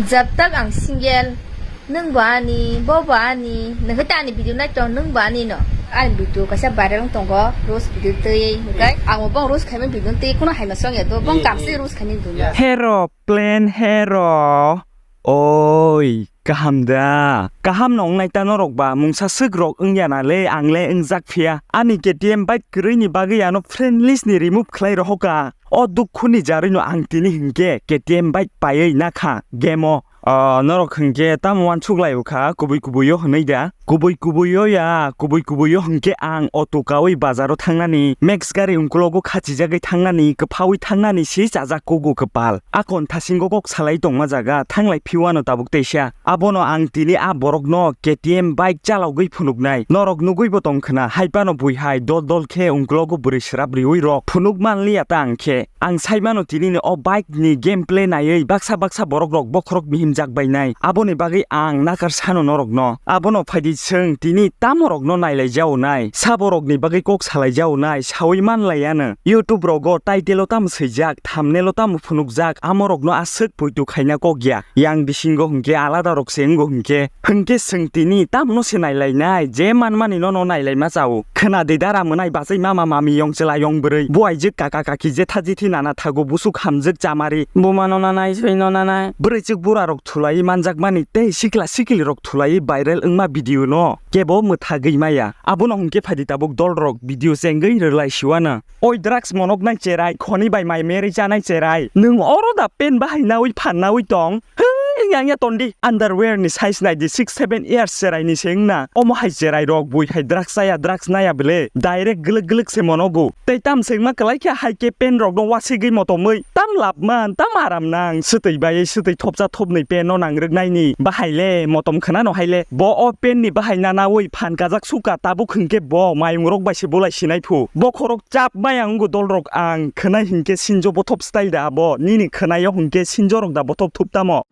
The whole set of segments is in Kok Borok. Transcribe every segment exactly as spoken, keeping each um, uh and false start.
Jab tak ang single, nwng bo ani, bo bo ani, nokhe ta ani video nai tong, nwng bo ani no. Ani video kaisa viral wng tongo, roast video twi, hwnkhe ang bo bong roast khaimani video twi, kono hai ma song ya do, bong kamsi roast khaimani video. Hero, plain hero. Oi, kaham da? Kaham no wngnai ta norok ba, mungsa swk rok wngya na le, ang le wngjak phiya. Ani K T M bike kwrwi ni bagwi ano friend list ni remove khlai rohoka. O dukhu ni jarwi no ang tini hinkhe K T M bike paiwi nakha game o. O, norok hinkhe tamo uansuk lai o kha, kubui kubui o hwnwi da? Kubui kubui o ya, kubui kubui o hinkhe ang auto kaui bazar o thangnani, Max gari ungkulogo khachijagwi thangnani, kwphaui thangnani se chajak kugo kwpal. A konthasingo kok salai tongma jaga, thanglai phiwano tabuk teisa. Abono ang tini a borokno K T M bike chalogwi phunuknai. Norok nugwi bo tong khna, hai phano bui hai dol dol khe ungkulogo bwrwi swrap riui rok phunuk manliya ta ang khe. Ang sai mano tini ni o bike ni gameplay naiwi baksa baksa borok rok bokhorok mihim jak bai nai. Aboni bagwi ang nakar sano norok no. Abono phaidi chwng tini tamo rok no nailai jao nai. Sabo rok ni bagwi kok salai jao nai. Saui manlai ano. YouTube rogo title o tamo swijak, thumbnail o tamo phunukjak, amo rokno aswk poito khaina kok ya. Yang bisingo hwnkhe alada rok se wngo hwnkhe. Hwnkhe chwng tini tamno se nailainai, je manmani nono nailaima chao. Khwna de dara mwnai bachai mama mami yong chwla yong bwrwi. Bo aijwk kaka kaki jetha jethi nana thago busuk hamjwk chamari. Buma no nanai, swi no nanai. Bwrwichwk bura rok thulai manjakmani tei sikla sikli rok thulai viral wngma video no kebo mwthagwi maya. Abono hwnkhe phaidi tabuk dol rok video chengwi rwlai siwana. Oi drugs monok nai cherai, khoni bai mai meri chanai cherai. Nwng oro da pen bahai naui phan naui tong. Hei, yang ya tondi. Underwear ni size nai di six seven years cherai ni se wngna. Omo hai cherai rok bui hai drugs chaya, drugs naya bele. Direct glwk glwk se monogo. Tei tam se wngma kwlai khe hai khe pen rok no wasigwi motomwi. Tam lab man, tam aram nang. Swtwi bai swtwi thopsa thopnwi pen no nang rwk nai ni. Bahai le, motom khna no hai le. Bo o pen ni bahai na naui phan kajak suka tabuk hwnkhe bo mayung rok bai se bulai sinai phu. Bokhorok chap maya wngo dol rok ang khwnai hinkhe sinjo bothop style da abo nini khwnai o hinkhe sinjo rok da bothop thup tamo.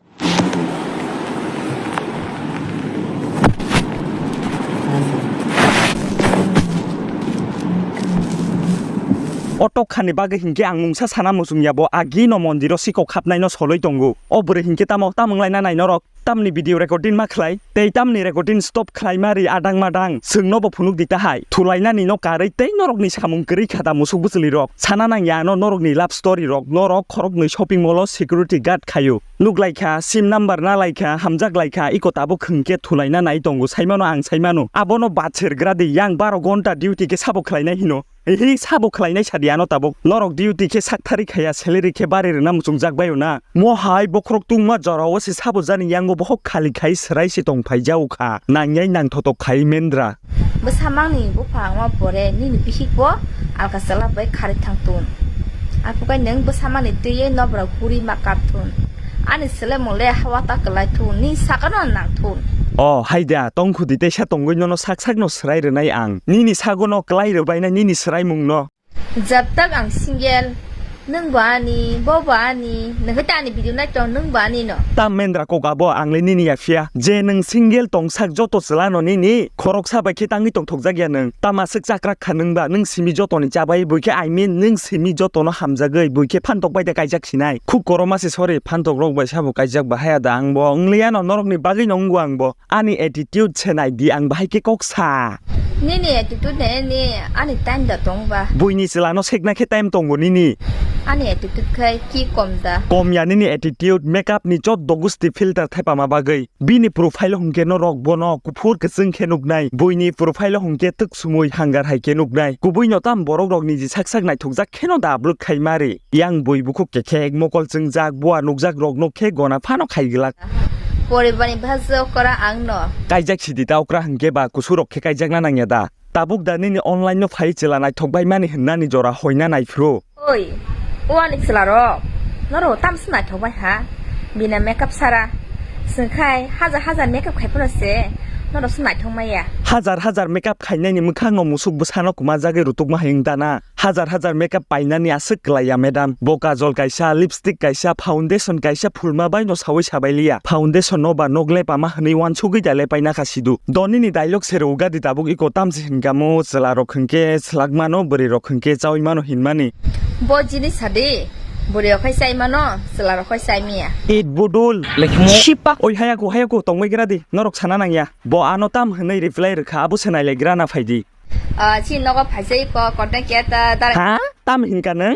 O tokha ni bagwi hinkhe ang mungsa sana muchung ya bo agi no mondir o sikok hapnai no soloi tongo. O bwrwi hinkhe tamo tamo wnglaina nai norok. Tamni video recording ma khlai, tei tamni recording stop khlai ma ri adang madang, chwngno bo phunuk di tahai. Thulainani no karwi tei norokni samung kwrwi kha da musuk bwchwlwi rok. Sana nang ya ano norokni love story rok, norok khoroknwi shopping mall o security guard khaio. Nuk lai kha, sim number na lai kha, hamjak lai kha, iko tabuk hwnkhe thulaina nai tongo, saimano ang saimano. Abono bacher gra di, yang baro gonta duty khe sabo khlainai hino. Ehe, sabo khlainai sadi ano tabuk. Norok duty khe sakthari khaya, salary khe bari rwna muchungjak baio na. Mo hai bokhorok tungma jorao se sabo jani yango bohok khali khai swrai se tong phai jao kha. Nangyai nangthotok khai mendra. Bwsamangni bupha wngma pore nini bihik bo alka chwla bai kharwi thang thun. Aphuru kai nwng bwsamani twiwi nobra guri ma kap thun. Ani swlai mole hawa ta kwlai thun, ni sakano nang thun. O, haida, tongkhudi teisa tongwi nono sak sakno swrai rwnai ang. Nini sagono kwlai rwbainai nini swraimungno. Jab tak ang single, nwng bo ani, bo bo ani, nokhe ta ani video nai tong, nwng bo ani no. Tam mendra kok abo ang le nini ya phiya. Je nwng single tongsak joto chwla no nini, khoroksa bai khe tangwi tongthokjak ya nwng. Tam aswk chakrak kha nwng ba, nwng simi joto ni chabai bui khe, I mean, nwng simi joto no hamjagwi bui khe phantok bai da kaijak sinai. Khuk koroma se sorry, phantok rok bai sabo kaijak ba haya da ang bo, wng le ya no norok ni bagwi no wngo ang bo. Ani attitude se nai di, ang bahai khe kok sa. Nini attitude ne ni ani time da tong ba. Buini chwla no sekna khe time tongo nini. Ani attitude khai ki kom da. Kom ya nini attitude, makeup ni chot do gusti filter thaipa ma bagwi. Bini profile o hwnkhe no rok bono kuphur kwchwng khe nuknai. Buini profile o hwnkhe twk sumui hangar hai khe nuknai. Kubui no tam borok rok niji sak sak naithokjak khe no da upload khai ma ri. Yang bui bukhuk kekhek mokol chwngjak, bua nukjak rokno khe gona phano khai glak. Poribani bhajjo okra ang no. Kaijak sidi ta okra hwnkhe ba kusurok khe kaijakna nangya da? Tabuk da nini online no phai chwla naithok bai mani hwnna ni jora hoina nai phuru. Oi, o ani chwla rok, norok tamse naithok bai ha? Bina makeup sara. Swngkhai hajar hajar makeup khai phano se norok se naithok maya. Hajar hajar makeup khainani mwkhang no musuk bwsano kwma jagwi rutuk ma hayung dana. Hajar hajar makeup painani aswk kwlaiya madam. Bo kajol kaisa, lipstick kaisa, foundation kaisa phulma bai no sawi sabai liya. Foundation no ba nok lepama hwnwi uansugwi da lepaina kha sidu. Doni ni dialogue se rwga di tabuk iko tamse hinka mo chwla rok hwnkhe swlak mano, bwrwi rok hwnkhe chawi mano hinmani. Bo jinis sadi, Bwrwi rok khai chai mano, chwla rok khai chai maya. It budul. Sipak. Oi, hayako, hayako, tongbai gra di. Norok sana nangya. Bo ano tam hwnwi reply rwkha, abo se nailai gra na phai di. Ah, chini nogo phaisai ko content creator, direct. Ha? Tam hinka nang?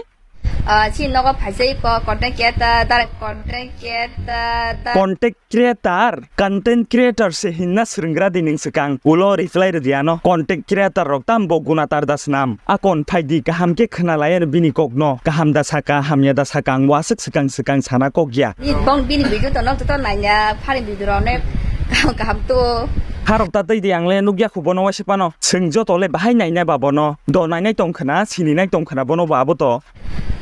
Ah, chini nogo phaisai ko content creator, direct content creator, direct. Content creator, content creator se hinna swrwng gra di nwng swkang. Ulo reply rw di ano. Content creator rok tam bo guna tar da swnam. Akon phai di, kaham khe khna lai ano bini kok no. Kaham da saka, hamya da saka, ang waswk swkang swkang sana kok ya. Ni bong bini video to nok to naina, phari video rok ne kaham kaham to. Harok ta tei di, ang le nukya khu bono waisa pano. Chwng joto le bahai naina ba bono. Do nainai tong khna, sini nai tong khna bono bo abo to.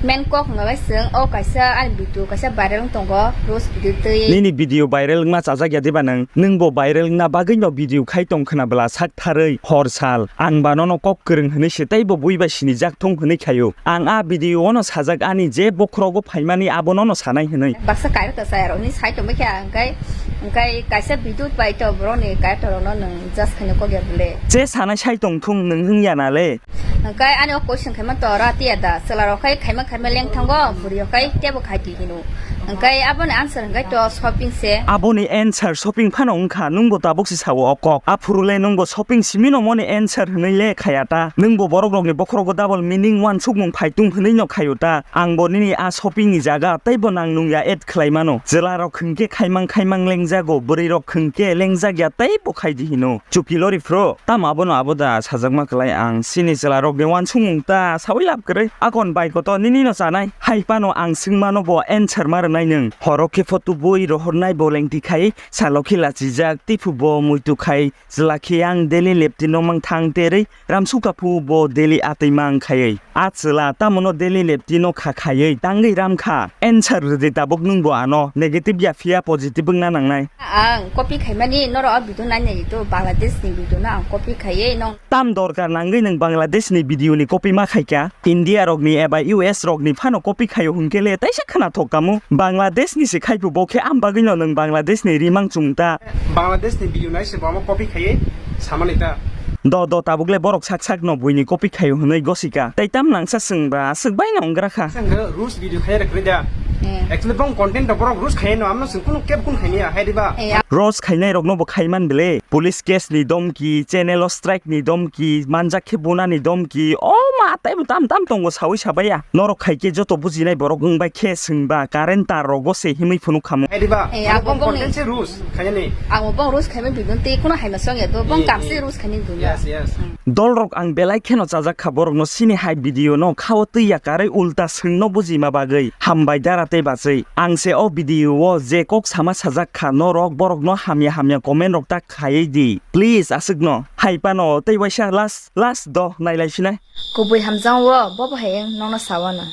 Men kok hwnga bai chwng o kaisa ani video kaisa viral wng tongo, roast video twi. Nini video viral wngma chajak ya diba nwng? Nwng bo viral wngna bagwi no video khai tong khna bwla sak tharwi hor sal. Ang ba nono kok kwrwng hwnwi se tei bo bui bai sini jak thung hwnwi khaio. Ang a video o no sajak ani je bokhorogo phaimani abo nono sanai hwnwi. Baksa kairok ta chaya rok ni sai tong kha hwnkhe, hwnkhe kaisa video bai to borok ni kairok rok no nwng just khaino kok ya bwle. Je sanai sai tong thung nwng hwng ya na le. Hwnkhe ani o question khaima to ora tiya da, chwla rok khai khaima khaima leng thango, bwrwi rok khai tebo khai twi hino. Hwnkhe aboni answer hwnkhe to shopping se. Aboni answer shopping phano wngkha, nwng bo tabuk se sao o kok. Aphuru le nwng bo shopping simi no moni answer hwnwi le khaya ta. Nwng bo borok rok ni bokhorogo double meaning wansukmung phai tung hwnwi no khaio ta. Ang bo nini a shopping ni jaga tei bo nang nung ya add khlai mano. Chwla rok hwnkhe khaimang khaimang lengjago, bwrwi rok hwnkhe lengjak ya tei bo khai di hino. Chuki lori phro, tamo abono abo da sajakma kwlai ang. Chini chwla rokni wansukmung ta saui lab kwrwi. Akon bai koto nini no chanai. Hai phano ang swngmano bo answer ma rwnai nwng. Horo khe photo bui rohornai bo lengti khai. Salo khe lachijak, tiphu bo muitu khai. Chwla khe ang daily lepti no mang thang terwi. Ramsukha phu bo daily atwi mang khaiwi. A chwla, tamo no daily lepti no kha khaiwi tangwi ram kha. Answer rwdi tabuk nwng bo ano. Negative ya phiya positive wngna nangnai. Ang copy khaimani norok o video nai nai to Bangladesh ni video no ang copy khaiwi nong. Tam dorkar nangwi nwng Bangladesh ni video ni copy ma khaikha? India rok ni eba U S rok ni phano copy khaio hwnkhe le taisa khwnathok kamo. Bangladesh ni se khaipu bo khe am bagwi no nwng Bangladesh ni rimang chwng ta. Bangladesh ni video nai se bo amo copy khaiwi samani ta. Do, do, tabuk le borok sak sak no buini copy khaio hwnwi gosika. Tei tam nangsa chwng ba aswk bai no wnggra kha. Chwng rules video khai rwkre da. Eh. Actually bong content rok borok rules khai no, amno chwng kunu kep kun khai ya, hai diba? Eh, ya. Roast khainai rok no bo khai man bele. Police case ni domki, channel o strike ni domki, manjak khe buna ni domki. O ma, tei bo tam tam tongo saui sabaiya. Norok khai khe joto bujinai borok wng bai khe chwng ba current tar rogo se himwi phunuk khamu. Hai diba? Eh, abo bong content se rules khai ni. Abo bong rules khai ma bidon tei kuno hai ma song ya do. Bong kam se rules khai ni dun ya. Yes, yes. Dolrok ang belai kheno chajak kha borokno sini hai video no khao twi ya karwi ulta swngno bujima bagwi. Hambai dara tei bachwi. Ang se o video o je kok sama sajak kha norok borokno hamya hamya comment rok ta khaiwi di. Please aswkno. Hai phano tei waisa last, last do nailai sinai. Kubui hamjang o bobo hai wng nono sawano.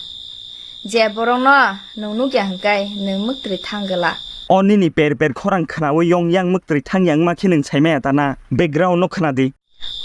Je borokno nwng nukya hwnkhe nwng mwktwrwi thang gwla. O nini per per khorang khnaui yong yang mwktwrwi thang yang ma khe nwng saimaya ta na. Background no khna di.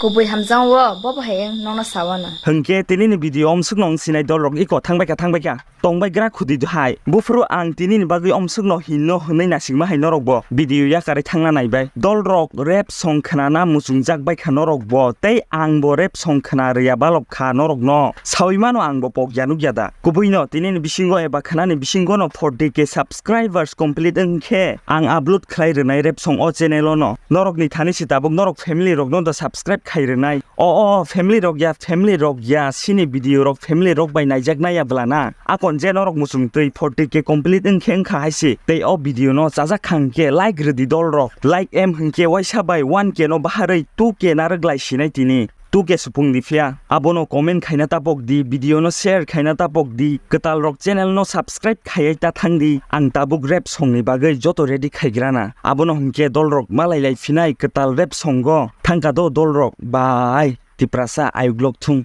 Kubui hamjang o bobo hai wng nono sawano. Hwnkhe tini ni video omswk no wng sinai dolrok iko thangbai kha, thangbai kha. Tongbai gra khudi hai. Buphuru ang tini ni bagwi omswk no hinno hwnwi nasikma hai norok bo video yakarwi thangna naibai. Dolrok rap song khnana muchungjak bai kha norok bo, tei ang bo rap song khna rwya balok kha norok no. Saui mano ang bo pok ya nukya da. Kubui no tini ni bisingo eba khnani bisingo no forty K subscribers complete wng khe ang upload khlai rwnai rap song o channel o no. Norok ni thani se tabuk norok family rok no da subscribe khai rwnai. O, o, family rok ya, family rok ya, sini video rok family rok bai naijak nai ya bwla na. Akon je norok muchung twi forty K complete wng khe wng kha hai se. Tei o video no chajak kha hwnkhe like rwdi dol rok. Like em hwnkhe waisa bai one K no baharwi two K narwk lai sinai tini. Two K supung di phiya. Abono comment khaina tapok di, video no share khaina tapok di, kwtal rok channel no subscribe khaiwi ta thang di. Ang tabuk rap song ni bagwi joto ready khaigrana. Abono hwnkhe dol rok malai lai phinai kwtal rap song o. Thangka do dol rok. Bye. Tiprasa ayuk lok thung.